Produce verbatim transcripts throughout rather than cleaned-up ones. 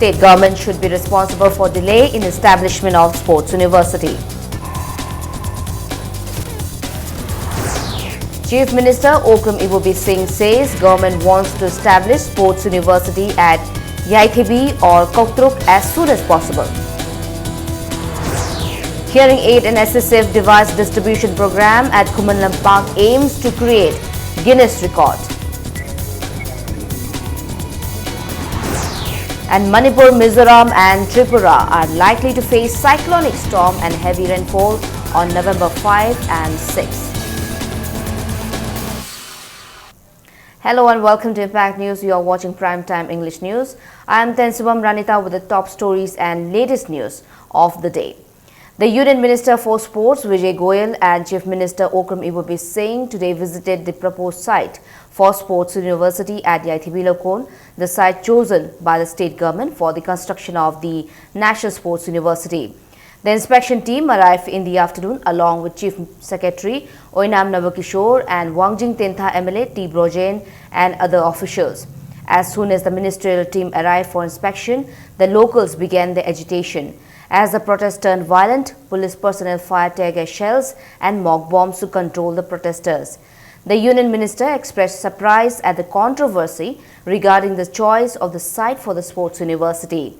State government should be responsible for delay in establishment of sports university. Chief Minister Okram Ibobi Singh says government wants to establish sports university at Yaithibi or Koktruk as soon as possible. Hearing aid and assistive device distribution program at Khuman Lampak aims to create Guinness record. And Manipur, Mizoram and Tripura are likely to face cyclonic storm and heavy rainfall on November five and six. Hello and welcome to Impact News. You are watching Prime Time English News. I am Tensubam Ranita with the top stories and latest news of the day. The Union Minister for Sports Vijay Goyal and Chief Minister Okram Ibobi Singh today visited the proposed site for Sports University at Yaithibi Lokon, the site chosen by the state government for the construction of the National Sports University. The inspection team arrived in the afternoon along with Chief Secretary Oinam Nabakishore and Wangjing Tentha M L A T Brojen and other officials. As soon as the ministerial team arrived for inspection, the locals began the agitation. As the protest turned violent, police personnel fired tear gas shells and mock bombs to control the protesters. The union minister expressed surprise at the controversy regarding the choice of the site for the sports university.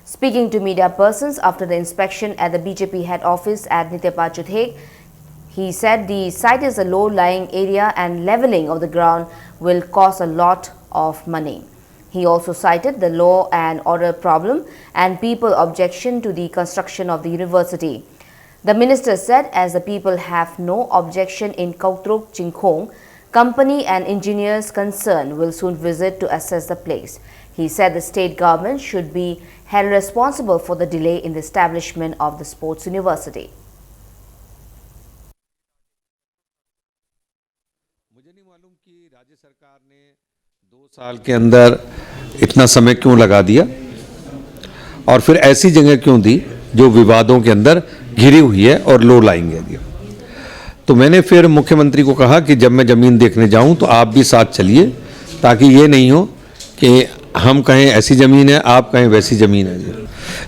Speaking to media persons after the inspection at the B J P head office at Nitya Pachudhek, he said the site is a low-lying area and leveling of the ground will cost a lot of money. He also cited the law and order problem and people objection to the construction of the university. The minister said as the people have no objection in Kautruk Chingkhong, company and engineers concerned will soon visit to assess the place. He said the state government should be held responsible for the delay in the establishment of the sports university. मुझे नहीं मालूम कि राज्य सरकार ने दो साल के अंदर इतना समय क्यों लगा दिया और फिर ऐसी जगह क्यों दी जो विवादों के अंदर घिरी हुई है और लो लाइंग एरिया। तो मैंने फिर मुख्यमंत्री को कहा कि जब मैं ज़मीन देखने जाऊं तो आप भी साथ चलिए, ताकि ये नहीं हो कि हम कहें ऐसी ज़मीन है, आप कहें वैसी ज़मीन है जी।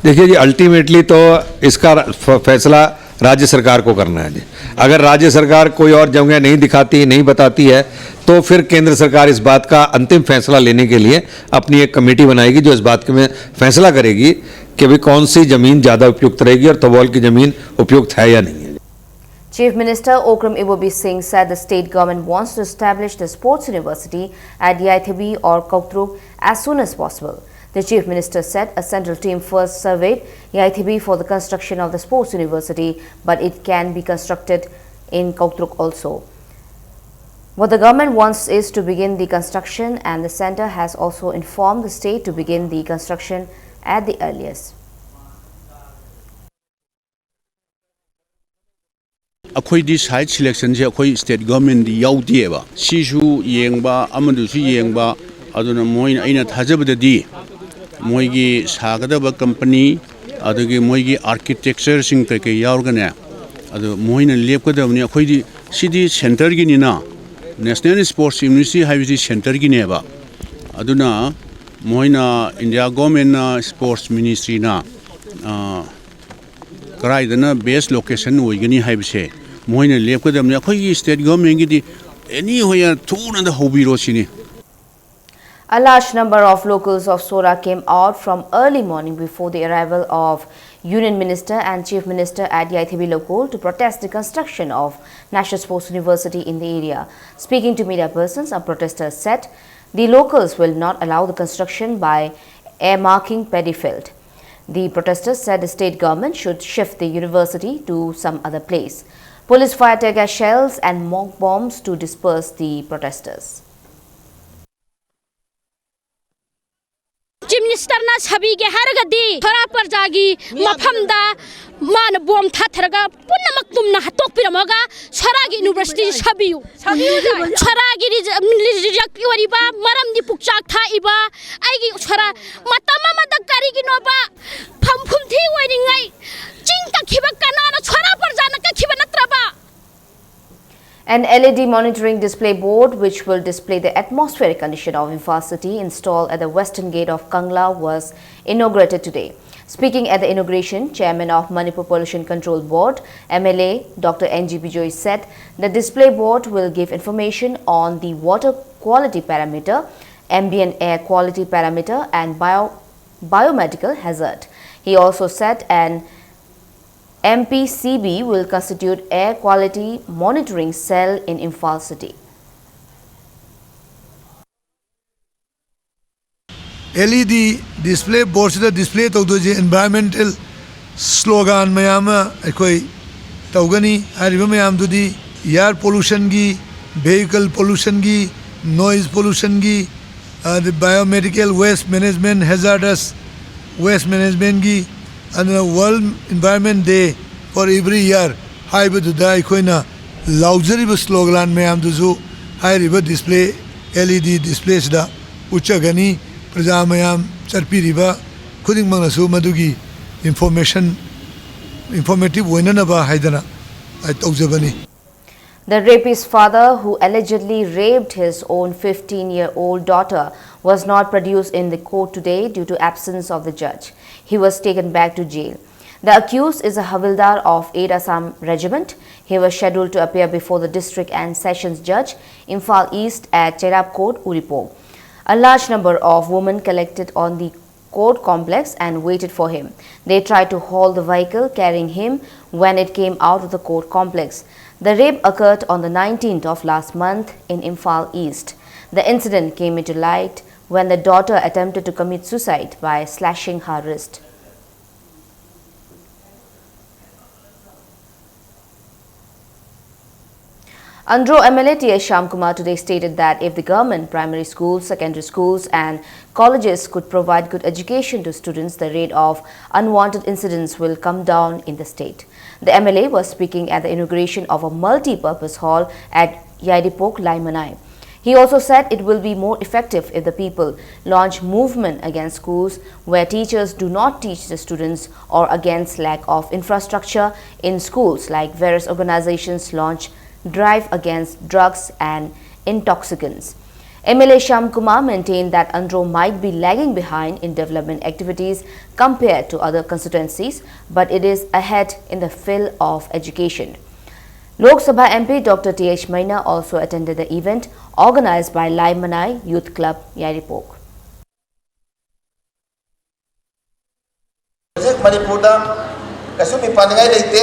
देखिए जी, अल्टीमेटली तो इसका फ-, फैसला राज्य सरकार को करना है जी। अगर राज्य सरकार कोई और जगह नहीं दिखाती, नहीं बताती है, तो फिर केंद्र सरकार इस बात का अंतिम फैसला लेने के लिए अपनी एक कमेटी बनाएगी, जो इस बात के में फैसला करेगी कि भी कौन सी ज़मीन ज़्यादा उपयुक्त रहेगी और थबौल की ज़मीन उपयुक्त है या नहीं है। Chief Minister Okram Ibobi Singh said the state government wants to establish the sports university at Yaithabi or Koktruk as soon as possible. The Chief Minister said a central team first surveyed Yaithabi for the construction of the sports university, but it can be constructed in Koktruk also. What the government wants is to begin the construction, and the center has also informed the state to begin the construction at the earliest. ꯑꯩꯈꯣꯏꯗꯤ side ꯁꯤꯂꯦꯛꯁꯟꯁꯦ ꯑꯩꯈꯣꯏ state ꯒꯣꯔꯃꯦꯟꯗꯤ ꯌꯥꯎꯗꯦꯕ꯫ ꯁꯤꯁꯨ ꯌꯦꯡꯕ, ꯑꯃꯗꯨꯁꯨ ꯌꯦꯡꯕ, ꯑꯗꯨꯅ ꯃꯣꯏꯅ, ꯑꯩꯅ ꯊꯥꯖꯕꯗꯗꯤ ꯃꯣꯏꯒꯤ ꯁꯥꯒꯗꯕ ꯀꯝꯄꯅꯤ, ꯑꯗꯒꯤ ꯃꯣꯏꯒꯤ ꯑꯥꯔꯀꯤꯇꯦꯛꯆꯔꯁꯤꯡ ꯀꯩꯀꯩ ꯌꯥꯎꯔꯒꯅꯦ, ꯑꯗꯨ ꯃꯣꯏꯅ ꯂꯦꯞꯀꯗꯕꯅꯤ꯫ ꯑꯩꯈꯣꯏꯗꯤ ꯁꯤꯗꯤ ꯁꯦꯟꯇꯔꯒꯤꯅꯤꯅ, ꯅꯦꯁꯅꯦꯜ ꯁ꯭ꯄꯣꯔꯠꯁ ꯌꯨꯅꯤꯚꯔꯁꯤꯇꯤ ꯍꯥꯏꯕꯁꯤ ꯁꯦꯟꯇꯔꯒꯤꯅꯦꯕ꯫ ꯑꯗꯨꯅ ꯃꯣꯏꯅ, ꯏꯟꯗꯤꯌꯥ ꯒꯣꯔꯃꯦꯟꯅ, ꯁ꯭ꯄꯣꯔꯠꯁ ꯃꯤꯅꯤꯁꯇ꯭ꯔꯤꯅ, ꯑ, ꯀꯗꯥꯏꯗꯅ ꯕꯦꯁ ꯂꯣꯀꯦꯁꯟ ꯑꯣꯏꯒꯅꯤ ꯍꯥꯏꯕꯁꯦ ꯃꯣꯏꯅ ꯂꯦꯞꯀꯗꯕꯅꯤ꯫ ꯑꯩꯈꯣꯏꯒꯤ ꯁ꯭ꯇꯦꯠ ꯒꯣꯔꯃꯦꯟꯒꯤꯗꯤ ꯑꯦꯅꯤ ꯍꯣꯌꯔ ꯊꯨꯅꯗ ꯍꯧꯕꯤꯔꯣ ꯁꯤꯅꯤ꯫ A large number of locals of Sora came out from early morning before the arrival of Union Minister and Chief Minister at Yaithabi Lokol to protest the construction of National Sports University in the area. Speaking to media persons, a protester said the locals will not allow the construction by air marking paddy field. The protesters said the state government should shift the university to some other place. Police fired tear gas shells and mock bombs to disperse the protesters. Chief ꯃꯤꯅꯤꯁꯇꯔꯅ ꯁꯥꯕꯤꯒꯦ ꯍꯥꯏꯔꯒꯗꯤ ꯁꯣꯔꯥ ꯄ꯭ꯔꯖꯥꯒꯤ ꯃꯐꯝꯗ ꯃꯥꯅ bomb ꯊꯥꯊꯔꯒ ꯄꯨꯝꯅꯃꯛ ꯇꯨꯝꯅ ꯍꯥꯠꯇꯣꯛꯄꯤꯔꯝꯃꯒ ꯁꯣꯔꯥꯒꯤ university ꯁꯥꯕꯤꯌꯨ꯫ ꯁꯣꯔꯥꯒꯤ ꯔꯤꯖ-, ꯔꯤꯖ-, ꯑꯣꯏꯔꯤꯕ ꯃꯔꯝꯗꯤ ꯄꯨꯛꯆꯥꯛ ꯊꯥꯛꯏꯕ ꯑꯩꯒꯤ ꯁꯣꯔꯥ ꯃꯇꯝ ꯑꯃꯗ ꯀꯔꯤꯒꯤꯅꯣꯕ ꯐꯝꯐꯝꯊꯤ ꯑꯣꯏꯔꯤꯉꯩ ꯆꯤꯡ ꯀꯛꯈꯤꯕ ꯀꯅꯥꯅ ꯁꯣꯔꯥ ꯄ꯭ꯔꯖꯥꯅ ꯀꯛꯈꯤꯕ ꯅꯠꯇ꯭ꯔꯕ? An L E D monitoring display board, which will display the atmospheric condition of Imphal city, installed at the western gate of Kangla, was inaugurated today. Speaking at the inauguration, Chairman of Manipur Pollution Control Board, M L A, Doctor N G Bijoy, said the display board will give information on the water quality parameter, ambient air quality parameter, and bio- biomedical hazard. He also said an M P C B will constitute air quality monitoring cell in Imphal city. L E D display board ꯁꯤꯗ display ꯇꯧꯗꯣꯏꯁꯦ environmental slogan ꯃꯌꯥꯝ ꯑꯃ ꯑꯩꯈꯣꯏ ꯇꯧꯒꯅꯤ꯫ ꯍꯥꯏꯔꯤꯕ ꯃꯌꯥꯝꯗꯨꯗꯤ air pollution ꯒꯤ, vehicle pollution ꯒꯤ, noise pollution ꯒꯤ, ꯑꯗ biomedical waste management, hazardous waste management ꯒꯤ, ꯑꯗꯨꯅ World Environment Day for every year ꯍꯥꯏꯕꯗꯨꯗ ꯑꯩꯈꯣꯏꯅ ꯂꯥꯎꯖꯔꯤꯕ slogan ꯃꯌꯥꯝꯗꯨꯁꯨ ꯍꯥꯏꯔꯤꯕ display, L E D display ꯁꯤꯗ ꯎꯠꯆꯒꯅꯤ꯫ ꯄ꯭ꯔꯖꯥ ꯃꯌꯥꯝ ꯆꯠꯄꯤꯔꯤꯕ ꯈꯨꯗꯤꯡꯃꯛꯅꯁꯨ ꯃꯗꯨꯒꯤ information, informative ꯑꯣꯏꯅꯅꯕ ꯍꯥꯏꯗꯅ ꯑꯩ ꯇꯧꯖꯕꯅꯤ꯫ The rapist's father, who allegedly raped his own fifteen-year-old daughter, was not produced in the court today due to absence of the judge. He was taken back to jail. The accused is a Havildar of eight Assam Regiment. He was scheduled to appear before the District and Sessions Judge, Imphal East, at Cherap Court, Uripok. A large number of women collected on the court complex and waited for him. They tried to halt the vehicle carrying him when it came out of the court complex. The rape occurred on the nineteenth of last month in Imphal East. The incident came into light when the daughter attempted to commit suicide by slashing her wrist. Andro M L A T S Shyamkumar today stated that if the government primary schools, secondary schools and colleges could provide good education to students, the rate of unwanted incidents will come down in the state. The M L A was speaking at the inauguration of a multi-purpose hall at Yaidipok, Laimanai. He also said it will be more effective if the people launch movement against schools where teachers do not teach the students or against lack of infrastructure in schools, like various organizations launch drive against drugs and intoxicants. M L A Shyam Kumar maintained that Andro might be lagging behind in development activities compared to other constituencies, but it is ahead in the field of education. Lok Sabha M P Doctor T H Maina also attended the event organized by Laimanai Youth Club, Yairipok. ꯍꯧꯖꯤꯛ ꯃꯅꯤꯄꯨꯔꯗ ꯀꯩꯁꯨ ꯃꯤꯄꯥꯟꯅꯤꯡꯉꯥꯏ ꯂꯩꯇꯦ꯫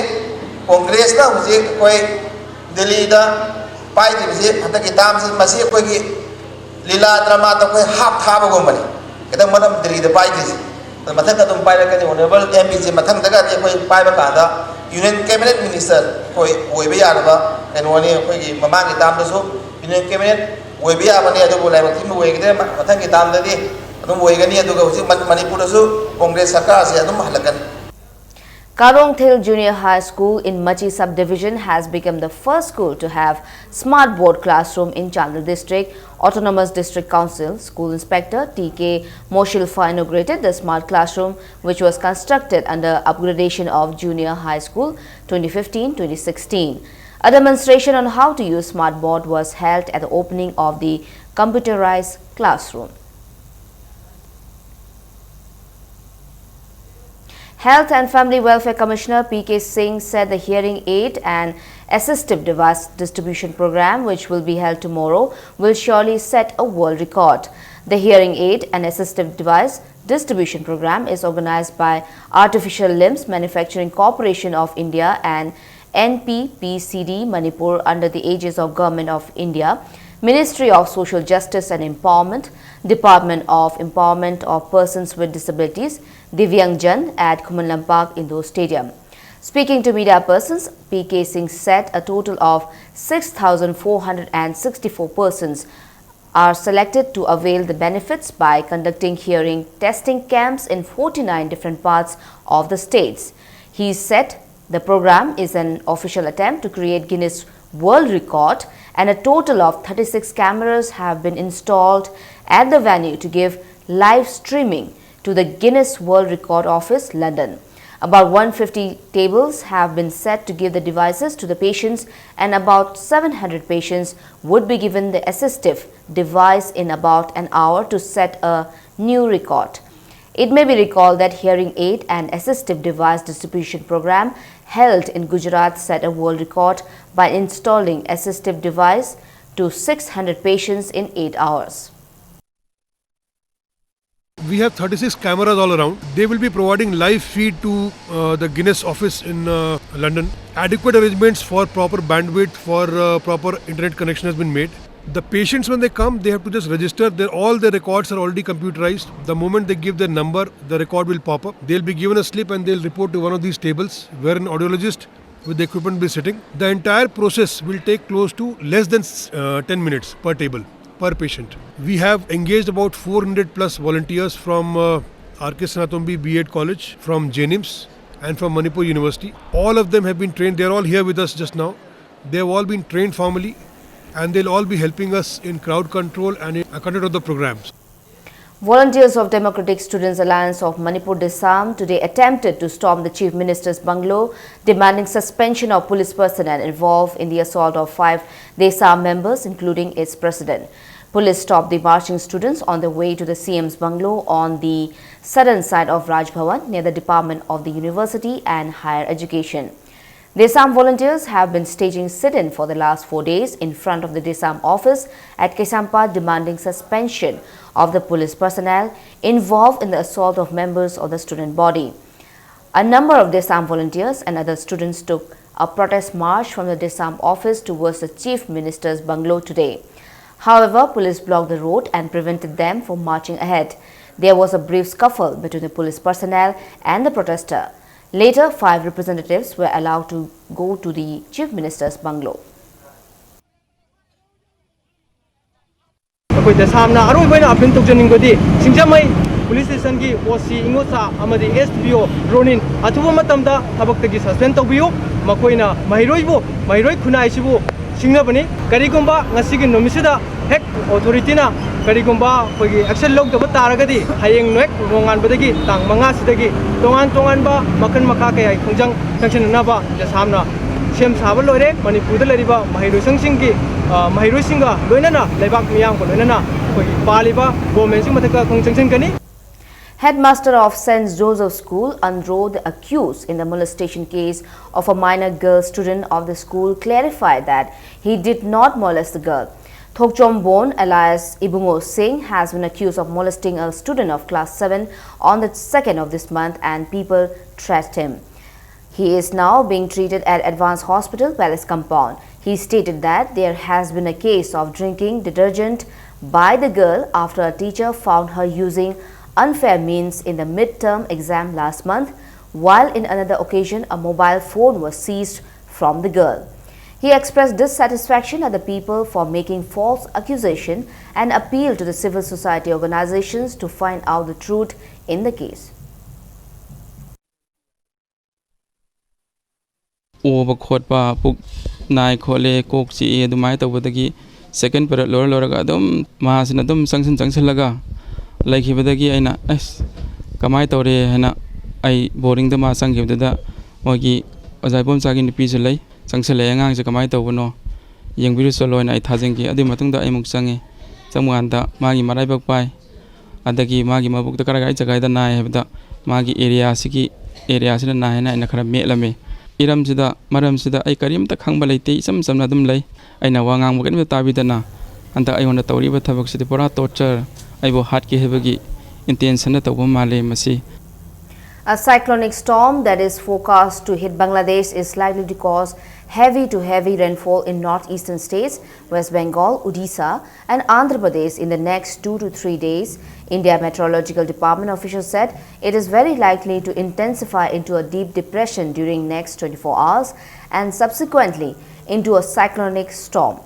ꯀꯣꯡꯒ꯭ꯔꯦꯁꯅ ꯍꯧꯖꯤꯛ ꯑꯩꯈꯣꯏ ꯗꯤꯜꯂꯤꯗ ꯄꯥꯏꯗ꯭ꯔꯤꯕꯁꯤ ꯍꯟꯗꯛꯀꯤ ꯇꯥꯝꯁꯤ, ꯃꯁꯤ ꯑꯩꯈꯣꯏꯒꯤ ꯂꯤꯂꯥ ꯗ꯭ꯔꯃꯥꯗ ꯑꯩꯈꯣꯏ ꯍꯥꯞ ꯊꯥꯕꯒꯨꯝꯕꯅꯤ꯫ ꯈꯤꯇꯪ ꯃꯔꯝ ꯗꯤꯜꯂꯤꯗ ꯄꯥꯏꯗ꯭ꯔꯤꯁꯤ꯫ ꯑꯗꯣ ꯃꯊꯪ ꯑꯗꯨꯝ ꯄꯥꯏꯔꯛꯀꯅꯤ꯫ ꯑꯣꯅꯔꯦꯕꯜ ꯑꯦꯝ ꯄꯤꯁꯤ ꯃꯊꯪꯗꯒꯗꯤ ꯑꯩꯈꯣꯏ ꯄꯥꯏꯕ ꯀꯥꯟꯗ ꯌꯨꯅꯤꯌꯟ ꯀꯦꯕꯤꯅꯦꯠ ꯃꯤꯅꯤꯁꯇꯔ ꯑꯩꯈꯣꯏ ꯑꯣꯏꯕ ꯌꯥꯔꯕ ꯀꯩꯅꯣꯅꯤ꯫ ꯑꯩꯈꯣꯏꯒꯤ ꯃꯃꯥꯡꯒꯤ ꯇꯥꯝꯗꯁꯨ ꯌꯨꯅꯤꯌꯟ ꯀꯦꯕꯤꯅꯦꯠ ꯑꯣꯏꯕ ꯌꯥꯕꯅꯤ, ꯑꯗꯨꯕꯨ ꯂꯥꯏꯕꯛ ꯊꯤꯕ ꯑꯣꯏꯈꯤꯗ꯭ꯔꯦ꯫ ꯃ-, ꯃꯊꯪꯒꯤ ꯇꯥꯝꯗꯗꯤ ꯑꯗꯨꯝ ꯑꯣꯏꯒꯅꯤ꯫ ꯑꯗꯨꯒ ꯍꯧꯖꯤꯛ ꯃ-, ꯃꯅꯤꯄꯨꯔꯗꯁꯨ ꯀꯣꯡꯒ꯭ꯔꯦꯁ ꯁꯔꯀꯥꯔꯁꯦ ꯑꯗꯨꯝ ꯍꯜꯂꯛꯀꯅꯤ꯫ Karongthil Junior High School in Machi subdivision has become the first school to have smart board classroom in Chandel District Autonomous District Council. School Inspector T K Moshilfa inaugurated the smart classroom, which was constructed under upgradation of Junior High School twenty fifteen twenty sixteen. A demonstration on how to use smart board was held at the opening of the computerized classroom. Health and Family Welfare Commissioner P K Singh said the hearing aid and assistive device distribution program, which will be held tomorrow, will surely set a world record. The hearing aid and assistive device distribution program is organized by Artificial Limbs Manufacturing Corporation of India and N P P C D Manipur under the aegis of Government of India, Ministry of Social Justice and Empowerment, Department of Empowerment of Persons with Disabilities, Divyangjan at Khuman Lampak Indoor Stadium. Speaking to media persons, P K Singh said a total of six thousand four hundred and sixty-four persons are selected to avail the benefits by conducting hearing testing camps in forty-nine different parts of the states. He said the program is an official attempt to create Guinness World Record, and a total of thirty-six cameras have been installed at the venue to give live streaming to the Guinness World Record Office, London. About one fifty tables have been set to give the devices to the patients, and about seven hundred patients would be given the assistive device in about an hour to set a new record. It may be recalled that hearing aid and assistive device distribution program held in Gujarat set a world record by installing assistive device to six hundred patients in eight hours. We have thirty-six cameras all around. They will be providing live feed to uh, the Guinness office in uh, London. Adequate arrangements for proper bandwidth, for uh, proper internet connection has been made. The patients, when they come, they have to just register. Their, all their records are already computerized. The moment they give their number, the record will pop up. They'll be given a slip and they'll report to one of these tables where an audiologist with the equipment will be sitting. The entire process will take close to less than uh, ten minutes per table, per patient. We have engaged about four hundred plus volunteers from uh, R K Sinnathamby B Ed College, from JNIMS, and from Manipur University. All of them have been trained. They're all here with us just now. They've all been trained formally, and they'll all be helping us in crowd control and in uh, conduct of the programs. Volunteers of Democratic Students Alliance of Manipur, DESAM, today attempted to storm the Chief Minister's bungalow, demanding suspension of police personnel involved in the assault of five DESAM members, including its president. Police stopped the marching students on their way to the C M's bungalow on the southern side of Raj Bhavan, near the Department of the University and Higher Education. DESAM volunteers have been staging sit-in for the last four days in front of the DESAM office at Kaisampa, demanding suspension of the police personnel involved in the assault of members of the student body. A number of DESAM volunteers and other students took a protest march from the DESAM office towards the Chief Minister's bungalow today. However, police blocked the road and prevented them from marching ahead. There was a brief scuffle between the police personnel and the protester. Later, five representatives were allowed to go to the Chief Minister's bungalow. ꯑꯩꯈꯣꯏ ꯗꯦꯁꯥꯝꯅ ꯑꯔꯣꯏꯕ ꯑꯣꯏꯅ appeal ꯇꯧꯖꯅꯤꯡꯕꯗꯤ, ꯁꯤꯡꯖꯃꯩ police ꯁ꯭ꯇꯦꯁꯟꯒꯤ ꯑꯣ ꯁꯤ ꯏꯉꯣꯆꯥ ꯑꯃꯗꯤ S D ꯄꯤ ꯑꯣ ꯔꯣꯅꯤꯟ ꯑꯊꯨꯕ ꯃꯇꯝꯗ ꯊꯕꯛꯇꯒꯤ ꯁꯁꯄꯦꯟ ꯇꯧꯕꯤꯌꯨ꯫ ꯃꯈꯣꯏꯅ ꯃꯍꯩꯔꯣꯏꯕꯨ, ꯃꯍꯩꯔꯣꯏ ꯈꯨꯟꯅꯥꯏꯁꯤꯕꯨ ꯁꯤꯡꯅꯕꯅꯤ꯫ ꯀꯔꯤꯒꯨꯝꯕ ꯉꯁꯤꯒꯤ ꯅꯨꯃꯤꯠꯁꯤꯗ ꯍꯦꯛ ꯑꯣꯊꯣꯔꯤꯇꯤꯅ ꯀꯔꯤꯒꯨꯝꯕ ꯑꯩꯈꯣꯏꯒꯤ ꯑꯦꯛꯁꯟ ꯂꯧꯗꯕ ꯇꯥꯔꯒꯗꯤ, ꯍꯌꯦꯡ ꯍꯦꯛ ꯅꯣꯡꯉꯥꯟꯕꯗꯒꯤ, ꯇꯥꯡ ꯃꯉꯥꯁꯤꯗꯒꯤ ꯇꯣꯉꯥꯟ ꯇꯣꯉꯥꯟꯕ ꯃꯈꯜ ꯃꯈꯥ ꯀꯌꯥꯒꯤ ꯈꯣꯡꯖꯪ ꯆꯪꯁꯤꯟꯅꯅꯕ ꯖꯁꯥꯝꯅ ꯁꯦꯝ ꯁꯥꯕ ꯂꯣꯏꯔꯦ꯫ ꯃꯅꯤꯄꯨꯔꯗ ꯂꯩꯔꯤꯕ ꯃꯍꯩꯔꯣꯏꯁꯪꯁꯤꯡꯒꯤ, ꯑ, ꯃꯍꯩꯔꯣꯏꯁꯤꯡꯒ ꯂꯣꯏꯅꯅ, ꯂꯩꯕꯥꯛ ꯃꯤꯌꯥꯝꯒ ꯂꯣꯏꯅꯅ ꯑꯩꯈꯣꯏꯒꯤ ꯄꯥꯜꯂꯤꯕ ꯒꯣꯔꯃꯦꯟꯁꯤꯒꯤ ꯃꯊꯛꯇ ꯈꯣꯡ ꯆꯪꯁꯤꯟꯒꯅꯤ꯫ Headmaster of Saint Joseph School, Andro, the accused in the molestation case of a minor girl student of the school, clarified that he did not molest the girl. Thokchom Bon, alias Ibungo Singh, has been accused of molesting a student of class seven on the second of this month, and people trashed him. He is now being treated at Advanced Hospital, Palace Compound. He stated that there has been a case of drinking detergent by the girl after a teacher found her using unfair means in the midterm exam last month, while in another occasion a mobile phone was seized from the girl. He expressed dissatisfaction at the people for making false accusation and appealed to the civil society organizations to find out the truth in the case. ꯑꯣꯕ ꯈꯣꯠꯄ, ꯄꯨꯛ ꯅꯥꯏ ꯈꯣꯠꯂꯦ, ꯀꯣꯛ ꯆꯤꯛꯑꯦ, ꯑꯗꯨꯃꯥꯏꯅ ꯇꯧꯕꯗꯒꯤ second period ꯂꯣꯏꯔ ꯂꯣꯏꯔꯒ ꯑꯗꯨꯝ ꯃꯥꯁꯤꯅ ꯑꯗꯨꯝ ꯆꯪꯁꯤꯟ ꯆꯪꯁꯤꯜꯂꯒ ꯂꯩꯈꯤꯕꯗꯒꯤ ꯑꯩꯅ, "ꯑꯁ, ꯀꯃꯥꯏꯅ ꯇꯧꯔꯦ?" ꯍꯥꯏꯅ ꯑꯩ ꯕꯣꯔꯗꯤꯡꯗ ꯃꯥ ꯆꯪꯈꯤꯕꯗꯨꯗ ꯃꯣꯏꯒꯤ ꯑꯣꯖꯥ ꯏꯕꯣꯝꯆꯥꯒꯤ ꯅꯨꯄꯤꯁꯨ ꯂꯩ, ꯆꯪꯁꯤꯜꯂꯛꯑꯦ, "ꯑꯉꯥꯡꯁꯦ ꯀꯃꯥꯏꯅ ꯇꯧꯕꯅꯣ ꯌꯦꯡꯕꯤꯔꯨ ꯆꯠꯂꯣ" ꯍꯥꯏꯅ ꯑꯩ ꯊꯥꯖꯤꯟꯈꯤ꯫ ꯑꯗꯨꯒꯤ ꯃꯇꯨꯡꯗ ꯑꯩ ꯑꯃꯨꯛ ꯆꯪꯉꯤ꯫ ꯆꯪꯕ ꯀꯥꯟꯗ ꯃꯥꯒꯤ ꯃꯔꯥꯏꯕꯛ ꯄꯥꯏ, ꯑꯗꯒꯤ ꯃꯥꯒꯤ ꯃꯕꯨꯛꯇ ꯀꯔꯥꯏ ꯀꯔꯥꯏ ꯖꯒꯥꯗ ꯅꯥꯏ ꯍꯥꯏꯕꯗ ꯃꯥꯒꯤ ꯑꯦꯔꯤꯌꯥꯁꯤꯒꯤ, ꯑꯦꯔꯤꯌꯥꯁꯤꯗ ꯅꯥꯏ ꯍꯥꯏꯅ ꯑꯩꯅ ꯈꯔ ꯃꯦꯠꯂꯝꯃꯤ꯫ ꯏꯔꯝꯁꯤꯗ, ꯃꯔꯝꯁꯤꯗ ꯑꯩ ꯀꯔꯤꯝꯇ ꯈꯪꯕ ꯂꯩꯇꯦ, ꯏꯆꯝ ꯆꯝꯅ ꯑꯗꯨꯝ ꯂꯩ꯫ ꯑꯩꯅ ꯋꯥ ꯉꯥꯡꯕ ꯀꯔꯤꯝꯇ ꯇꯥꯕꯤꯗꯅ ꯍꯟꯗꯛ ꯑꯩꯉꯣꯟꯗ ꯇꯧꯔꯤꯕ ꯊꯕꯛꯁꯤꯗꯤ ꯄꯨꯔꯥ torture, ꯑꯩꯕꯨ ꯍꯥꯠꯀꯦ ꯍꯥꯏꯕꯒꯤ intentionꯗ ꯇꯧꯕ ꯃꯥꯜꯂꯦ ꯃꯁꯤ꯫ A cyclonic storm that is forecast to hit Bangladesh is likely to cause heavy to heavy rainfall in northeastern states, West Bengal, Odisha, and Andhra Pradesh in the next two to three days. India Meteorological Department officials said it is very likely to intensify into a deep depression during next twenty-four hours and subsequently into a cyclonic storm.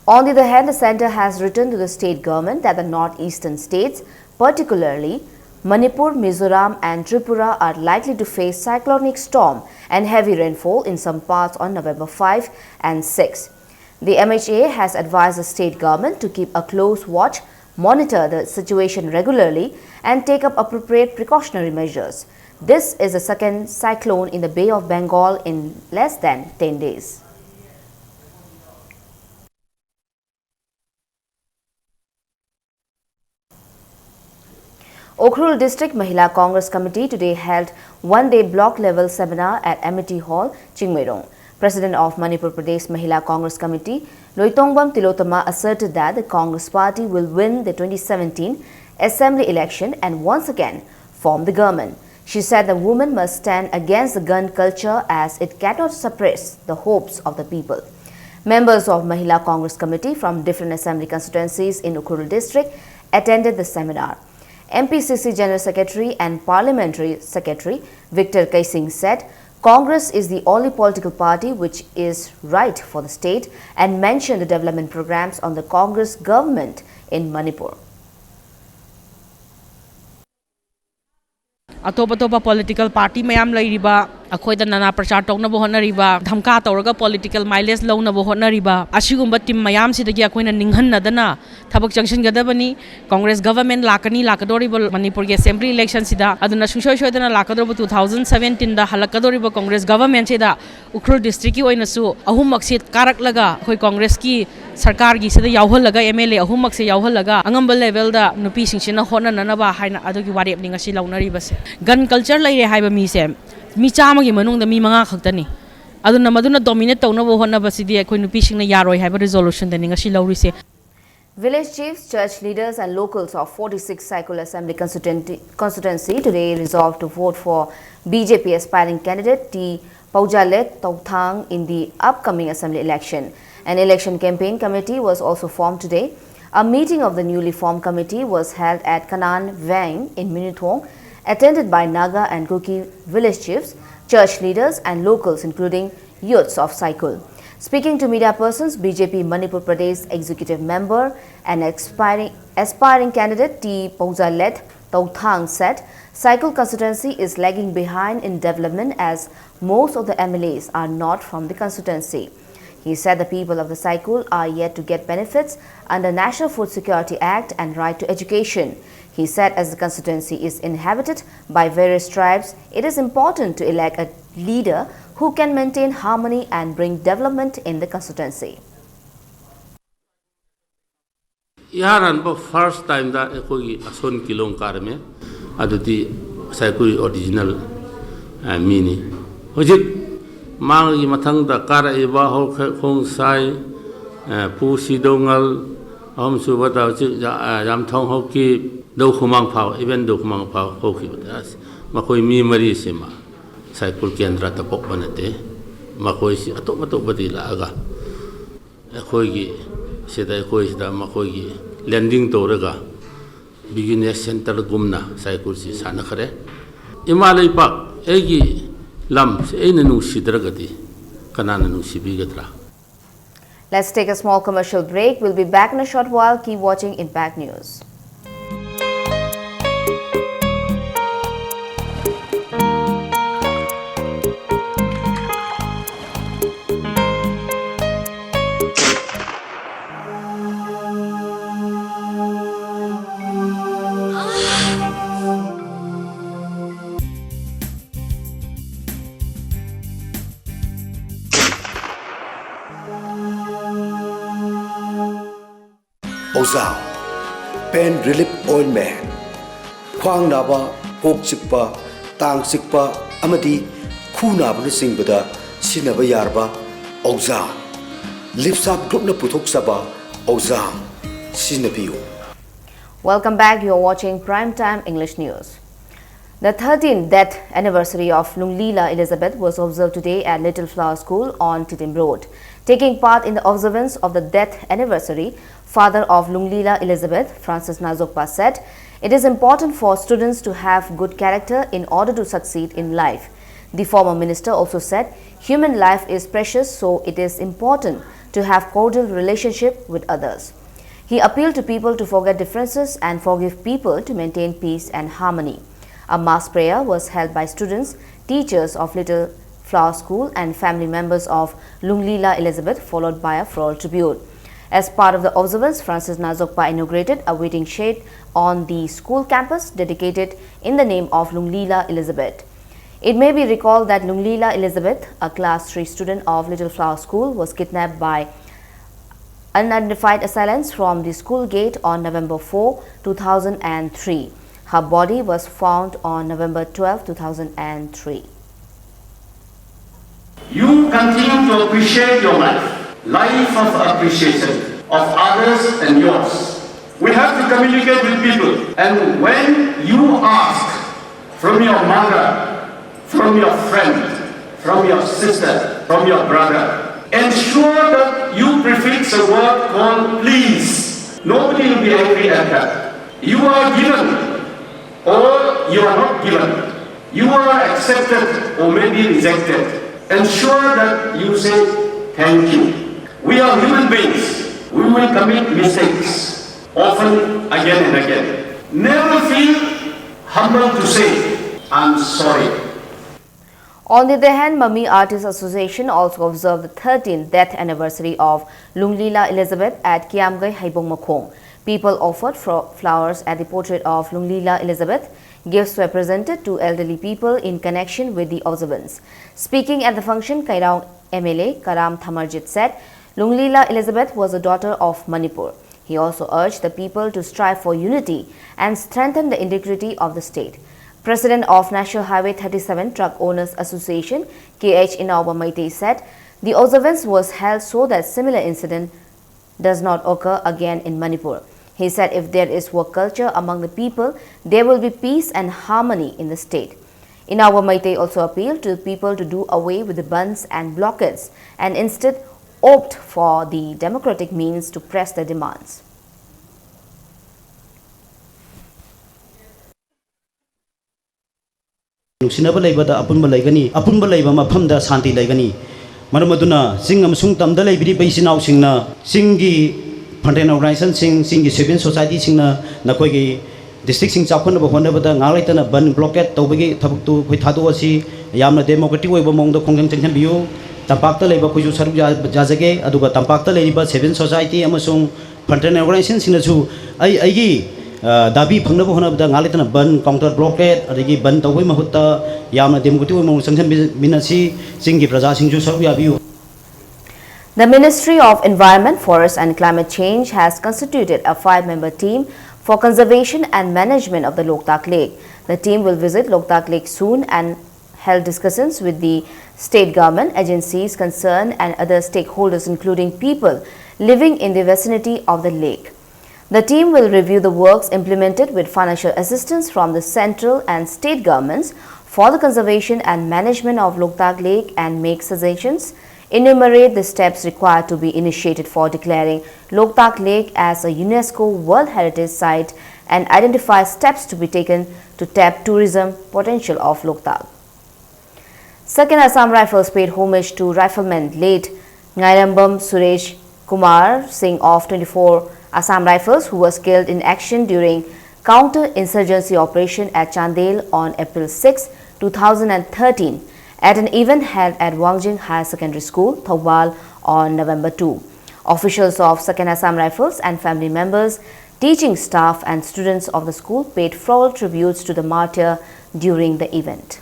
On the other hand, the center has written to the state government that the northeastern states, particularly Manipur, Mizoram, and Tripura, are likely to face cyclonic storm and heavy rainfall in some parts on November five and six. The M H A has advised the state government to keep a close watch, monitor the situation regularly, and take up appropriate precautionary measures. This is the second cyclone in the Bay of Bengal in less than ten days. Ukhrul District Mahila Congress Committee today held one-day block-level seminar at Amity Hall, Chingmeirong. President of Manipur Pradesh Mahila Congress Committee, Loitongbam Tilotama, asserted that the Congress party will win the twenty seventeen assembly election and once again form the government. She said the women must stand against the gun culture as it cannot suppress the hopes of the people. Members of Mahila Congress Committee from different assembly constituencies in Ukhrul district attended the seminar. M P C C General Secretary and Parliamentary Secretary Victor Kaising said Congress is the only political party which is right for the state and mentioned the development programs on the Congress government in Manipur. ꯑꯇꯣꯞ ꯑꯇꯣꯞꯄ political party ꯃꯌꯥꯝ ꯂꯩꯔꯤꯕ, ꯑꯩꯈꯣꯏꯗ ꯅꯥꯅꯥ ꯄ꯭ꯔꯆꯥꯔ ꯇꯧꯅꯕ ꯍꯣꯠꯅꯔꯤꯕ, ꯙꯝꯀꯥ ꯇꯧꯔꯒ political ꯃꯥꯏꯂꯦꯖ ꯂꯧꯅꯕ ꯍꯣꯠꯅꯔꯤꯕ, ꯑꯁꯤꯒꯨꯝꯕ ꯇꯤꯝ ꯃꯌꯥꯝꯁꯤꯗꯒꯤ ꯑꯩꯈꯣꯏꯅ ꯅꯤꯡꯍꯟꯅꯗꯅ ꯊꯕꯛ ꯆꯪꯁꯤꯟꯒꯗꯕꯅꯤ꯫ ꯀꯣꯡꯒ꯭ꯔꯦꯁ ꯒꯚꯔꯟꯃꯦꯟ ꯂꯥꯛꯀꯅꯤ ꯂꯥꯛꯀꯗꯧꯔꯤꯕ ꯃꯅꯤꯄꯨꯔꯒꯤ ꯑꯦꯁꯦꯝꯕ꯭ꯂꯤ ꯏꯂꯦꯛꯁꯟꯁꯤꯗ꯫ ꯑꯗꯨꯅ ꯁꯨꯡꯁꯣꯏ ꯁꯣꯏꯗꯅ ꯂꯥꯛꯀꯗꯧꯔꯤꯕ ꯇꯨ ꯊꯥꯎꯖꯟ ꯁꯕꯦꯟꯇꯤꯟꯗ ꯍꯜꯂꯛꯀꯗꯧꯔꯤꯕ ꯀꯣꯡꯒ꯭ꯔꯦꯁ ꯒꯚꯔꯟꯃꯦꯟꯁꯤꯗ ꯎꯈ꯭ꯔꯨꯜ ꯗꯤꯁꯇ꯭ꯔꯤꯛꯀꯤ ꯑꯣꯏꯅꯁꯨ ꯑꯍꯨꯝꯃꯛꯁꯤ ꯀꯥꯔꯛꯂꯒ ꯑꯩꯈꯣꯏ ꯀꯣꯡꯒ꯭ꯔꯦꯁꯀꯤ ꯁꯔꯀꯥꯔꯒꯤꯁꯤꯗ ꯌꯥꯎꯍꯜꯂꯒ, ꯑꯦꯝ ꯑꯦꯜ ꯑꯦ ꯑꯍꯨꯝꯃꯛꯁꯦ ꯌꯥꯎꯍꯜꯂꯒ ꯑꯉꯝꯕ ꯂꯦꯚꯦꯜꯗ ꯅꯨꯄꯤꯁꯤꯡꯁꯤꯅ ꯍꯣꯠꯅꯅꯅꯕ ꯍꯥꯏꯅ ꯑꯗꯨꯒꯤ ꯋꯥꯔꯦꯞꯅꯤ ꯉꯁꯤ ꯂꯧꯅꯔꯤꯕꯁꯦ꯫ ꯒꯟ ꯀꯜꯆꯔ ꯂꯩꯔꯦ ꯍꯥꯏꯕ ꯃꯤꯁꯦ ꯃꯤ ꯆꯥꯝꯃꯒꯤ ꯃꯅꯨꯡꯗ ꯃꯤ ꯃꯉꯥ ꯈꯛꯇꯅꯤ꯫ ꯑꯗꯨꯅ ꯃꯗꯨꯅ ꯗꯣꯃꯤꯅꯦꯠ ꯇꯧꯅꯕ ꯍꯣꯠꯅꯕꯁꯤꯗꯤ ꯑꯩꯈꯣꯏ ꯅꯨꯄꯤꯁꯤꯡꯅ ꯌꯥꯔꯣꯏ ꯍꯥꯏꯕ ꯔꯤꯖꯣꯂꯨꯁꯟꯗꯅꯤ ꯉꯁꯤ ꯂꯧꯔꯤꯁꯦ꯫ Village chiefs, church leaders, and locals of forty-six Saikul Assembly Constituency, Constituency today resolved to vote for B J P aspiring candidate T Poujalet Tauthang in the upcoming assembly election. An election campaign committee was also formed today. A meeting of the newly formed committee was held at Kanan Veng in Minithong, attended by Naga and Kuki village chiefs, church leaders, and locals, including youths of Saikul. Speaking to media persons, B J P Manipur Pradesh executive member and aspiring, aspiring candidate T Poujalet Tauthang said Saikul constituency is lagging behind in development as most of the M L As are not from the constituency. He said the people of the Saikul are yet to get benefits under National Food Security Act and right to education. He said as the constituency is inhabited by various tribes, it is important to elect a leader who can maintain harmony and bring development in the constituency. ꯏꯍꯥꯟ ꯍꯥꯟꯕ first time ꯗ ꯑꯩꯈꯣꯏꯒꯤ ꯑꯁꯣꯟ ꯀꯤꯂꯣꯡ ꯀꯥꯔꯝꯃꯦ꯫ ꯑꯗꯨꯗꯤ ꯁꯥꯏꯀꯨꯏ original, ꯑ, ꯃꯤꯅꯤ꯫ ꯍꯧꯖꯤꯛ ꯃꯥꯒꯤ ꯃꯊꯪꯗ ꯀꯥꯔꯛꯏꯕ ꯍꯧꯈ-, ꯈꯣꯡꯁꯥꯏ, ꯑ, ꯄꯨ ꯁꯤꯗꯧꯉꯜ, ꯑꯍꯨꯝꯁꯨꯕꯗ ꯍꯧꯖꯤꯛ ꯌꯥ-, ꯑ, ꯌꯥꯝꯊꯣꯡ ꯍꯧꯈꯤ, ꯗꯧ ꯈꯨꯃꯥꯡ ꯐꯥꯎ, even ꯗꯧ ꯈꯨꯃꯥꯡ ꯐꯥꯎ ꯍꯧꯈꯤꯕꯗ ꯑꯁ, ꯃꯈꯣꯏ ꯃꯤ ꯃꯔꯤꯁꯤꯃ ꯁꯥꯏꯀꯨꯜ ꯀꯦꯟꯗ꯭ꯔꯗ ꯄꯣꯛꯄ ꯅꯠꯇꯦ꯫ ꯃꯈꯣꯏꯁꯤ ꯑꯇꯣꯞ ꯑꯇꯣꯞꯄꯗꯒꯤ ꯂꯥꯛꯑꯒ ꯑꯩꯈꯣꯏꯒꯤ ꯁꯤꯗ, ꯑꯩꯈꯣꯏ ꯁꯤꯗ ꯃꯈꯣꯏꯒꯤ lending ꯇꯧꯔꯒ business centre ꯒꯨꯝꯅ ꯁꯥꯏꯀꯨꯜꯁꯤ ꯁꯥꯟꯅꯈ꯭ꯔꯦ꯫ ꯏꯃꯥ ꯂꯩꯄꯥꯛ, ꯑꯩꯒꯤ ꯂꯝꯁꯤ ꯑꯩꯅ ꯅꯨꯡꯁꯤꯗ꯭ꯔꯒꯗꯤ ꯀꯅꯥꯅ ꯅꯨꯡꯁꯤꯕꯤꯒꯗ꯭ꯔꯥ? Let's take a small commercial break. We'll be back in a short while. Keep watching Impact News. ꯑꯣꯖꯥ, Pain Relief Ointment꯫ ꯈ꯭ꯋꯥꯡ ꯅꯥꯕ, ꯀꯣꯛ ꯆꯤꯛꯄ, ꯇꯥꯡ ꯆꯤꯛꯄ ꯑꯃꯗꯤ ꯈꯨ ꯅꯥꯕꯅꯆꯤꯡꯕꯗ ꯁꯤꯖꯤꯟꯅꯕ ꯌꯥꯔꯕ ꯑꯣꯖꯥ꯫ ꯂꯤꯞꯁꯥꯞ ꯒ꯭ꯔꯨꯞꯅ ꯄꯨꯊꯣꯛꯆꯕ ꯑꯣꯖꯥ꯫ ꯁꯤꯖꯤꯟꯅꯕꯤꯌꯨ꯫ Welcome back. You're watching Prime Time English News. The thirteenth death anniversary of Lunglila Elizabeth was observed today at Little Flower School on Tidim Road. Taking part in the observance of the death anniversary, father of Lunglila Elizabeth, Francis Nazokpa, said it is important for students to have good character in order to succeed in life. The former minister also said human life is precious, so it is important to have cordial relationship with others. He appealed to people to forget differences and forgive people to maintain peace and harmony. A mass prayer was held by students, teachers of Little Flower School and family members of Lunglila Elizabeth, followed by a floral tribute. As part of the observance, Francis Nazokpa inaugurated a waiting shed on the school campus dedicated in the name of Lunglila Elizabeth. It may be recalled that Lunglila Elizabeth, a class three student of Little Flower School, was kidnapped by unidentified assailants from the school gate on November four, two thousand and three. Her body was found on November twelve, two thousand and three. You continue to appreciate your life, life of appreciation of others and yours. We have to communicate with people, and when you ask from your mother, from your friend, from your sister, from your brother, ensure that you prefix a word called please. Nobody will be angry at that. You are given or you are not given. You are accepted or maybe rejected. Ensure that you say thank you. We are human beings. We will commit mistakes often, again and again. Never feel humble to say, "I'm sorry." On the other hand, Mami Artists Association also observed the thirteenth death anniversary of Lunglila Elizabeth at Kiamgai Haibong Makhong. People offered fro- flowers at the portrait of Lunglila Elizabeth. Gifts were presented to elderly people in connection with the observance. Speaking at the function, Kairong M L A Karam Thamarjit said, Lunglila Elizabeth was a daughter of Manipur. He also urged the people to strive for unity and strengthen the integrity of the state. President of National Highway thirty-seven Truck Owners Association, K H Inaoba Meitei, said the observance was held so that similar incident does not occur again in Manipur. He said if there is work culture among the people, there will be peace and harmony in the state. Inaoba Meitei also appealed to the people to do away with the bandhs and blockades and instead opt for the democratic means to press their demands. ꯅꯨꯡꯁꯤꯅꯕ ꯂꯩꯕꯗ ꯑꯄꯨꯟꯕ ꯂꯩꯒꯅꯤ, ꯑꯄꯨꯟꯕ ꯂꯩꯕ ꯃꯐꯝꯗ ꯁꯥꯟꯇꯤ ꯂꯩꯒꯅꯤ꯫ ꯃꯔꯝ ꯑꯗꯨꯅ ꯆꯤꯡ ꯑꯃꯁꯨꯡ ꯇꯝꯗ ꯂꯩꯕꯤꯔꯤꯕ ꯏꯆꯤꯟ ꯏꯅꯥꯎꯁꯤꯡꯅ ꯆꯤꯡꯒꯤ frontline organizationꯁꯤꯡ, ꯆꯤꯡꯒꯤ civil societyꯁꯤꯡꯅ ꯅꯈꯣꯏꯒꯤ ꯗꯤꯁꯇ꯭ꯔꯤꯛꯁꯤꯡ ꯆꯥꯎꯈꯠꯅꯕ ꯍꯣꯠꯅꯕꯗ ꯉꯥꯏꯍꯥꯛ ꯂꯩꯇꯅ ꯕꯟ ꯕ꯭ꯂꯣꯀꯦꯠ ꯇꯧꯕꯒꯤ ꯊꯕꯛꯇꯨ ꯑꯩꯈꯣꯏ ꯊꯥꯗꯣꯛꯑꯁꯤ꯫ ꯌꯥꯝꯅ ꯗꯦꯃꯣꯀ꯭ꯔꯦꯇꯤꯛ ꯑꯣꯏꯕ ꯃꯑꯣꯡꯗ ꯈꯣꯡꯖꯪ ꯆꯪꯁꯤꯟꯕꯤꯌꯨ꯫ ꯇꯝꯄꯥꯛꯇ ꯂꯩꯕ ꯑꯩꯈꯣꯏꯁꯨ ꯁꯔꯨꯛ ꯌꯥ-, ꯌꯥꯖꯒꯦ꯫ ꯑꯗꯨꯒ ꯇꯝꯄꯥꯛꯇ ꯂꯩꯔꯤꯕ ꯁꯤꯚꯤꯜ ꯁꯣꯁꯥꯏꯇꯤ ꯑꯃꯁꯨꯡ ꯐ꯭ꯔꯟꯇꯦꯜ ꯑꯣꯔꯒꯅꯥꯏꯖꯦꯁꯟꯁꯤꯡꯅꯁꯨ ꯑꯩ, ꯑꯩꯒꯤ, ꯑ, ꯗꯥꯕꯤ ꯐꯪꯅꯕ ꯍꯣꯠꯅꯕꯗ ꯉꯥꯏꯍꯥꯛ ꯂꯩꯇꯅ ꯕꯟ, ꯀꯥꯎꯟꯇꯔ ꯕ꯭ꯂꯣꯀꯦꯠ, ꯑꯗꯒꯤ ꯕꯟ ꯇꯧꯕꯒꯤ ꯃꯍꯨꯠꯇ ꯌꯥꯝꯅ ꯗꯦꯃꯣꯀ꯭ꯔꯦꯇꯤꯛ ꯑꯣꯏꯕ ꯃꯑꯣꯡꯗ ꯆꯪꯁꯤꯟꯃꯤꯟꯅꯁꯤ꯫ ꯆꯤꯡꯒꯤ ꯄ꯭ꯔꯖꯥꯁꯤꯡꯁꯨ ꯁꯔꯨꯛ ꯌꯥꯕꯤꯌꯨ꯫ The Ministry of Environment, Forest and Climate Change has constituted a five-member team for conservation and management of the Loktak Lake. The team will visit Loktak Lake soon and held discussions with the state government, agencies concerned, and other stakeholders, including people living in the vicinity of the lake. The team will review the works implemented with financial assistance from the central and state governments for the conservation and management of Loktak Lake and make suggestions, enumerate the steps required to be initiated for declaring Loktak Lake as a UNESCO World Heritage Site, and identify steps to be taken to tap tourism potential of Loktak. Second Assam Rifles paid homage to Rifleman late Ngairambam Suresh Kumar Singh of twenty-four Assam Rifles, who was killed in action during counter-insurgency operation at Chandel on April six, two thousand and thirteen, at an event held at Wangjing Higher Secondary School, Thoubal, on November two. Officials of Second Assam Rifles and family members, teaching staff and students of the school paid floral tributes to the martyr during the event.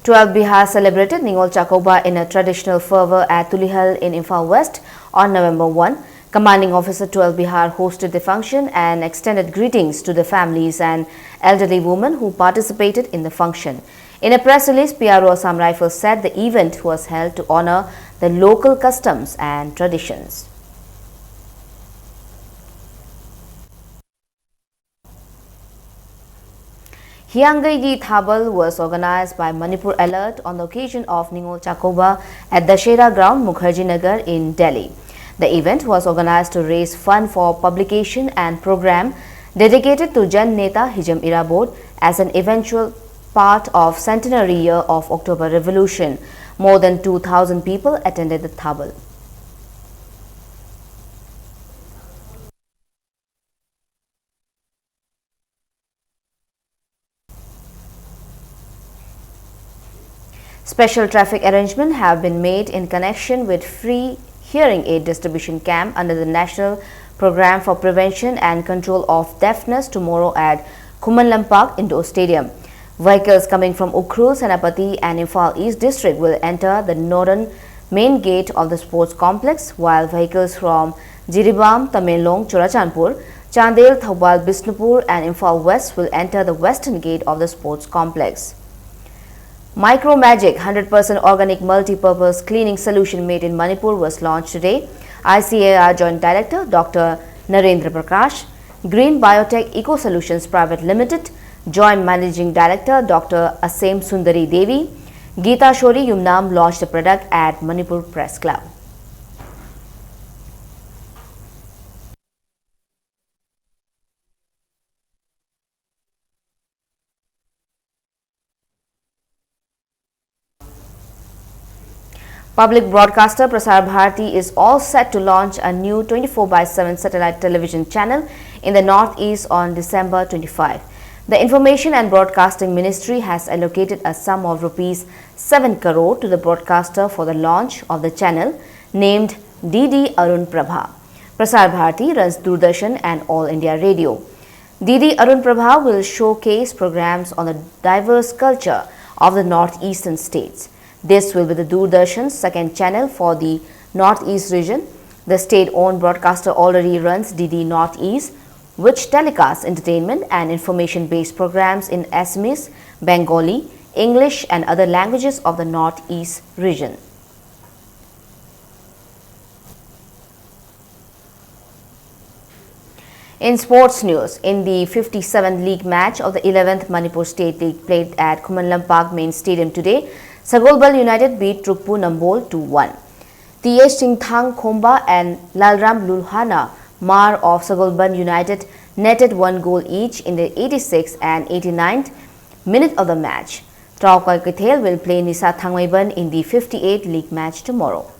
Twelve Bihar celebrated Ningol Chakouba in a traditional fervor at Tulihal in Imphal West on November one. Commanding Officer Twelve Bihar hosted the function and extended greetings to the families and elderly women who participated in the function. In a press release, P R O Assam Rifles said the event was held to honor the local customs and traditions. Hiyangaigi Thabal was organized by Manipur Alert on the occasion of Ningol Chakouba at Dashera Ground, Mukherjee Nagar in Delhi. The event was organized to raise fund for publication and program dedicated to Jan Neta Hijam Irabot as an eventual part of centenary year of October Revolution. More than two thousand people attended the Thabal. Special traffic arrangements have been made in connection with free hearing aid distribution camp under the National Program for Prevention and Control of Deafness tomorrow at Khuman Lampak Indoor Stadium. Vehicles coming from Ukhrul, Senapati and Imphal East District will enter the northern main gate of the sports complex, while vehicles from Jiribam, Tamenglong, Churachandpur, Chandel, Thoubal, Bishnupur and Imphal West will enter the western gate of the sports complex. Micro Magic, hundred percent organic multi-purpose cleaning solution made in Manipur, was launched today. I C A R Joint Director Doctor Narendra Prakash, Green Biotech Eco Solutions Private Limited Joint Managing Director Doctor Asem Sundari Devi, Geeta Shori Yumnam launched the product at Manipur Press Club. Public broadcaster Prasar Bharati is all set to launch a new twenty-four by seven satellite television channel in the Northeast on December twenty-five. The Information and Broadcasting Ministry has allocated a sum of rupees seven crore to the broadcaster for the launch of the channel named D D Arun Prabha. Prasar Bharati runs Doordarshan and All India Radio. D D Arun Prabha will showcase programs on the diverse culture of the northeastern states. This will be the Doordarshan's second channel for the Northeast region. The state-owned broadcaster already runs D D Northeast, which telecasts entertainment and information-based programs in Assamese, Bengali, English, and other languages of the Northeast region. In sports news, in the fifty-seventh league match of the eleventh Manipur State League played at Khuman Lampak Main Stadium today, Sagolband United beat Trukpu Nambol two one. T H Singthang Khomba and Lalram Lulhana Mar of Sagolband United netted one goal each in the eighty-sixth and eighty-ninth minute of the match. Taraukar Keithel will play Nisa Thangmeiban in the fifty-eight league match tomorrow.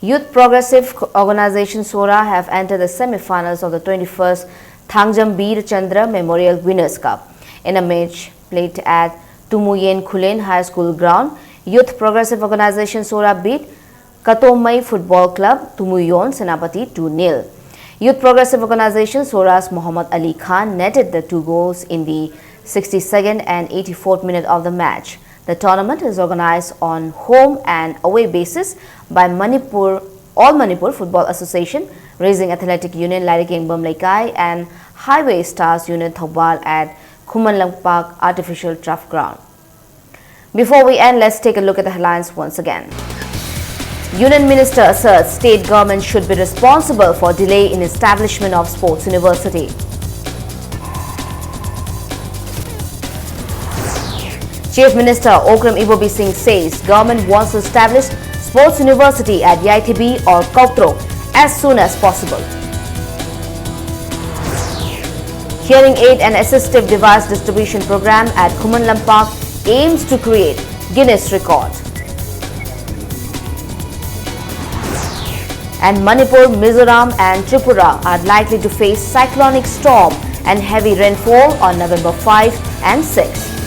Youth Progressive Organization Sohra have entered the semi-finals of the twenty-first Thangjam Bir Chandra Memorial Winners' Cup. In a match played at Tumuyen Khulen High School ground, Youth Progressive Organization Sohra beat Katomai Football Club Tumuyon Senapati two nil. Youth Progressive Organization Sohra's Muhammad Ali Khan netted the two goals in the sixty-second and eighty-fourth minute of the match. The tournament is organized on home and away basis by Manipur, All Manipur Football Association, Raising Athletic Union Lairik Yengbam Leikai, and Highway Stars Union Thoubal at Khuman Lampak Artificial Turf Ground. Before we end, let's take a look at the headlines once again. Union Minister asserts state government should be responsible for delay in establishment of sports university. Chief Minister Okram Ibobi Singh says government wants to establish sports university at Yaithibi or Koktrok as soon as possible. Hearing aid and assistive device distribution program at Khuman Lampak aims to create Guinness record. And Manipur, Mizoram and Tripura are likely to face cyclonic storm and heavy rainfall on November five and six.